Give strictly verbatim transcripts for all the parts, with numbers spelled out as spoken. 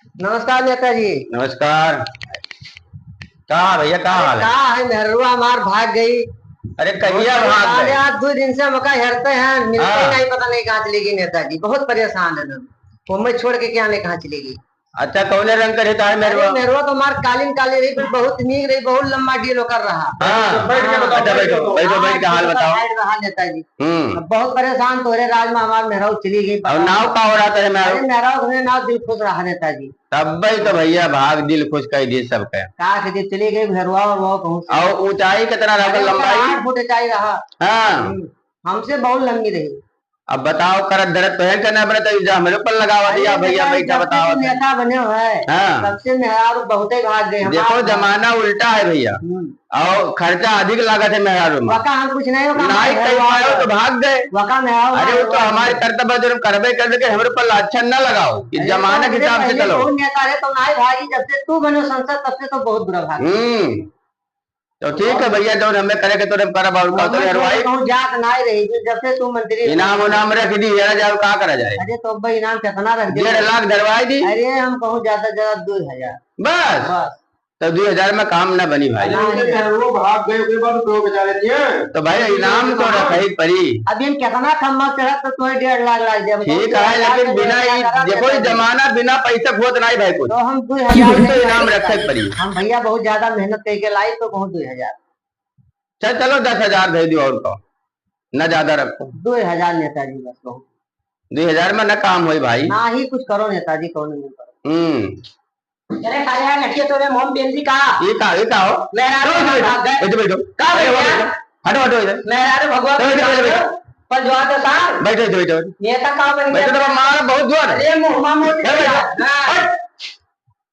नमस्कार नेताजी। नमस्कार। का भैया, का अरे हाल है? का है, मेहरुआ हमार भाग गई। अरे कहिया बहुत भाग परेशान गए? है, आज दो दिन से हम ओका हेरते हैं, मिलते हाँ। ही नहीं, पता नहीं कहाँ चली गई नेताजी, बहुत परेशान है हम। वो मैं छोड़ के क्या नहीं कहाँ चली गई। अच्छा, कौने रंग के रही तार अरे मेहरुआ? मेहरुआ तो हमार कालीन काली रही, पर बहुत नीक रही, बहुत लंबा डील ओकर रहा। हाँ। बैठ के हाँ। बताओ, अच्छा, बैठ बैठो, के। बैठो, हाँ, बैठ के हाल बताओ। बैठ रहा नेताजी। हम्म। अब बहुत परेशान तोहरे राज में हमार मेहरारू चली गई, और बताओ। नाव का हो रहा तेरे मेहरारू? अरे मेहरारू के नाव दिलखुश रहा नेताजी। तब भाई तो भैया भाग दिलखुश कर दी सबके। का के दी चली गई घरवा और वो कहूँ से। और ऊंचाई कितना रहा, अरे ओकर लंबाई? आठ फुट ऊंचाई रहा। हाँ। हम्म, हमसे बहुत लंबी रही। अब बताओ, करत धरत तो है कि ना बनत, इल्जाम हमरे ऊपर लगावा दिया, अरे भैया, नेता, भैया, जब से बताओ। तू नेता बने हो है, हाँ। तब से मेहरारू बहुते भाग गए, देखो, हमार जमाना उल्टा है भैया। हम्म। और खर्चा अधिक लागत है मेहरारू में। वका हम कुछ नहीं, वका नहीं हमारे कर घर पाए वाले तो भाग गए। वका मेहरारू अरे, वो वाले तो हमारे कर्तव्य जो हम करबे कर, लेकिन हमरे ऊपर लाछन ना लगाओ कि अरे, जमाना तो के हिसाब से पहले चलो। बहुत नेता रहे तो नहीं भागी, जब से तू बनो सांसद तब से तो बहुत बुरा भाग। हम्म। तो ठीक है भैया, जौन हमें करे के तोरे करब और का, तो हम हरवाई। कहूँ जात नाई रही, जो जब से तू मंत्री इनाम उनाम रख दी, हेरा जाओ, का करा जाए? अरे तो अब भाई इनाम कितना रख दे? डेढ़ लाख धरवाई दी। अरे हम कहूँ ज्यादा ज्यादा दो हजार। बस? बस। तो दो हजार में काम ना बनी भाई। अरे उनके नहीं। घर वो भाग गए, ओकरे बाद दो बजा लेती हैं। तो भाई इनाम तो रखा ही पड़ी। अब इन कितना खम्मा चढ़त तो तुम्हें डेढ़ लाख लाग जाए। ठीक है, लेकिन बिना ही, देखो, ये जमाना बिना पैसा खोत नहीं भाई कुछ। तो हम दो हजार कुछ तो इनाम रखे पड़ी। हम भैया बहुत ज्यादा मेहनत करके लाई तो कहूँ दो हजार। चल, चलो, दस हजार दे दियो और का, ना ज्यादा रखो। दो हजार नेताजी बस बहुत। दो हजार में ना काम होई भाई। ना ही कुछ करो नेताजी, कौन नहीं करो। हम्म। अरे साले यार, नटिया तोरे मोम पेंदी का? ये का, ये का हो? मेरा चलो, रे बैठो, भाग गए। बैठो, बैठो। का अरे, बैठो? बैठो। हटो, हटो इधर। मेरा रे भगवान बैठो, बैठो, बैठो। पर जो आता साहब। बैठो, बैठो, बैठो। नेता का बन बैठो, गया? तो मारा बहुत जोर। अरे मुंह मामूली बैठो, बैठो। हाँ।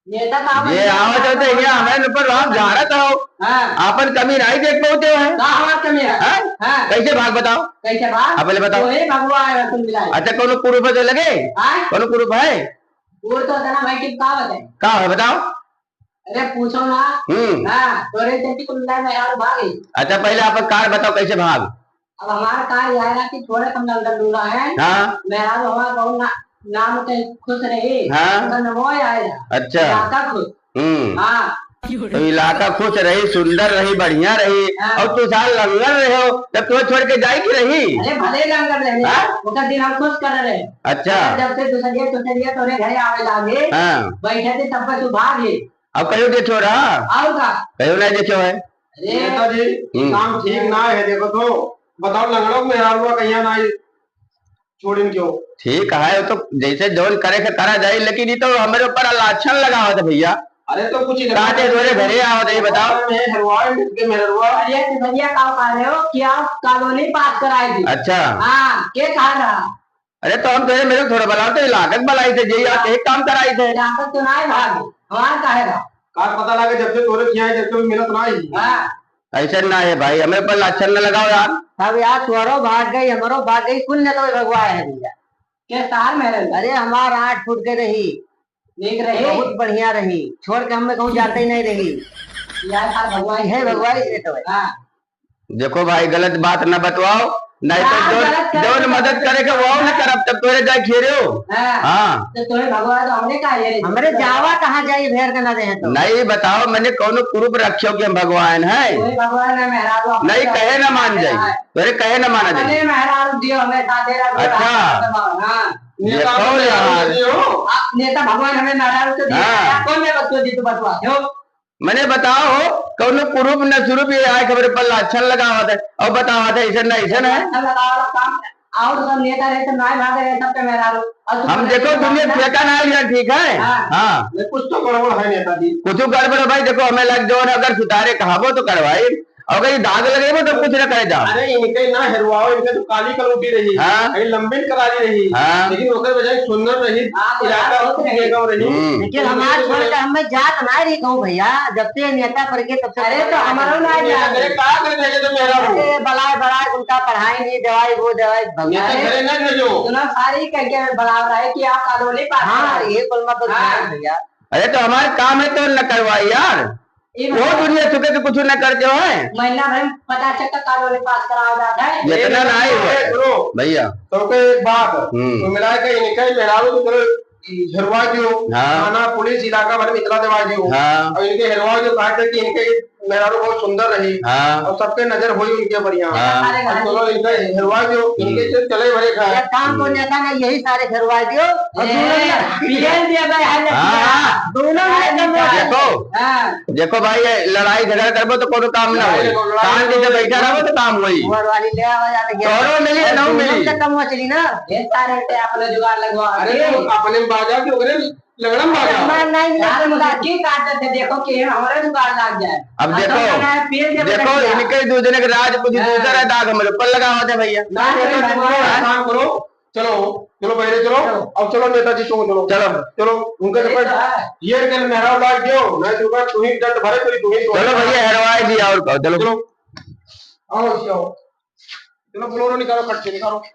नेता का ये बन गया? आवत होते हैं, हमें ऊपर आप झाड़त हो। हाँ। आपन कमी नहीं देख पाते हो, हैं? का हमार कमी है? हैं? हाँ। कैसे भाग बताओ? कैसे भाग? आप पहले बताओ। तो हे भगवान है, तुम मिलाए। अच्छा, कोनो proof है तो लगे? हाँ? कोनो proof है? वो तो इतना भाई, तुम का बताए? का है बताओ? अरे पूछो ना। हम्म। हाँ, तोरे जैसी कुल मिला मेहरारू भाग गई। अच्छा, पहले आप कार बताओ, कैसे भाग? अब हमारा कार यह है ना कि थोड़े कम अंदर दूर है। हाँ। मेहरारू हमारा बहुत ना, नाम से खुश रही। हाँ। उनका नमो आया। अच्छा। इलाका खुश। हम्म। हाँ। तो इलाका खुश रही, सुंदर रही, बढ़िया रही, हाँ। और तू साल लंगड़ रहे हो, तब तुम्हें छोड़ के जाए की रही? अरे भले लंगड़ रहे, हाँ? उनका दिल हम खुश कर रहे। अच्छा। जब से दूसरिया, दूसरिया तोरे घरे आवे लागे, हाँ। बैठे थे तब बस उभार ले। अब कहियो देखियो रहा? और का? कहियो नहीं देखियो है? अरे। नेताजी, हम्म। काम ठीक ना है, देखो तो। बताओ, लंगड़ों में यार हुआ कहिया ना आई, छोड़िन क्यों? ठीक है, वो तो जैसे जौन करे के करा जाए, लेकिन ये तो हमारे ऊपर लाछन लगावत है भैया। अरे तो कुछ काटे तोरे घरे आवत है, ये बताओ। मैं हरवाए मिल के मेहरवा। अरे तो भैया का कह रहे हो कि आप कॉलोनी पास कराए दी? अच्छा। हाँ, के कहा रहा? अरे तो हम तेरे मेरे थोड़ा बलाओ तो इलाकत बलाई थे, जे आप एक काम कराई थे। इलाकत तो ना है भाग, हमार का है भाग? का पता लगे जब से तोरे किया है, जब से मिलत ना ही। हाँ। ऐसे ना है भाई, हमें पर लाछन न लगाओ यार। अब यार तोरो भाग गई, हमरो भाग गई, कुल ने तो भगवा है भैया। के साल में रही? अरे हमार आठ फुट के रही। नीक रही? बहुत बढ़िया रही, छोड़ के हमें कहूँ जाते ही नहीं रही। यार साल भगवान है, भगवान से तो है। हाँ। देखो भाई, गलत बात न बतवाओ, नहीं तो हाँ, जौन, गलत करे जौन तो मदद करे के वो न करब, तब तोरे जाए घेरे हो। हाँ। हाँ। तो तोरे भगवान तो हमरे का घेरे? हमरे जावा कहाँ जाई, भेड़ के ना रहे तो। नहीं बताओ, मैंने कौनो proof रखियो कि हम भगवान हैं? कोई भगवान ना मेहरारू, नहीं, कहे ना मान जाई। हाँ। तोरे कहे ना माना जाई। अपने मेहरारू दियो हमें साथे रहो, अच्छा। हाँ। ये नेता कौन भगवान यार? दियो। आप नेता भगवान हमें मेहरारू से दियो। हाँ। कौन में बच्चों जी तो बतवा दो। मने बताओ, कौनो proof न स्वरूप ये आए खबर पर लाछन लगावत है और बतावत है ऐसन न ऐसन है। लाछन लगावत काम और सब नेता रहे तो नाय भागे रहे सबके मेहरारू। और तुम हम देखो दुनिया ठेका ना लिया, ठीक है? हाँ। हाँ। नहीं, कुछ तो गड़बड़ है नेताजी। कुछ गड़बड़ है भाई, देखो हमें लग जो है, अगर सुधारे कहाबो तो करवाई, और अगर ये दाग लगेबो तो कुछ न करे जाओ। अरे इनके ना हेरवाओ, इनके तो काली कलौटी रही, हाँ। कहीं लंबी करारी रही, हाँ। लेकिन ओकर वजह सुंदर रही, हाँ, इलाका बहुत रही। बेगम रही। हम्म। लेकिन हमार छोड़ के हमें जात ना रही कहूँ भैया, जब से नेता पर के तब से अरे तो हमारो ना ये जात। मेरे का कर देंगे तो मेरा वो। अरे बलाए बलाए उनका पढ़ाई नहीं, दवाई वो दवाई नेता भगवान। घरे ना भेजो। इतना सारी कह के बलाव रहा है कि आप कालोनी पास हाँ, कराओ। ये बोलना तो हाँ। भैया। अरे तो हमार काम है तो न करवाई यार। ये वो बताओ। दुनिया चुके तो कुछ न करते हो है। महीना भर में पचास चक्कर कालोनी पास करावा जाता है। जितना ना ही हुआ है। सुनो। भैया। तो के एक बात, हम्म। तो मिला के इनका ही मेहरारू तो चलो हेरवा दियो, हाँ। थाना, पुलिस, इलाका भर में इतला देवा दियो। हाँ। और इनके हेरवा दियो, कहा था कि इनके मेहरारू बहुत सुंदर रही। हाँ। और सबके नजर होई उनके बढ़िया। हाँ। और चलो इनके हेरवा दियो, इनके हम्म। से चले भरे खाए। एक काम को नेता ना यही सारे हेरवा दियो। और ए, दोनों भी पीएम भी अब है, हाँ। दोनों भी कम हो गए। देखो, हाँ। देखो भाई, ये लड़ाई झगड़ा करबो तो कोनो काम ना लड़ाई होई। झगड़ा, लड़ाई शांति से झगड़ा बैठा रहबो तो काम होई। वोट वाली ले आवा जाके। तोहरो मिली या ना मिली। तो कम हो चली ना। ये सारे पे अपने जुगाड़ लगवा अरे के। तो अपने में बाजा के ओकरे लगड़म बाजा। हमार नहीं मिला यार, तो मुझे बात। के काटत है, देखो कि हमारे जुगाड़ लग जाए। अब अब देखो, तो लगा है, पेड़ जब देखो, लग गया। इनके दू जने के राज कुछ हाँ। दूसरा है, दाग हमारे ऊपर लगा होता है भैया। ना, ना, नहीं, ना, नहीं, ना। काम करो, चलो, चलो बहरे चलो, चलो। अब चलो नेताजी तुम चलो। चलो। चलो, उनका ये जब तो है। ये कल मेहराब लाग गयो, नहीं तो का तू ही डंड भरे, कोई तू ही चलो भैया, हेरवाई दिया और कहो, चलो। चलो। आओ, आओ। चलो, बोलेरो निकालो, खट से निकालो।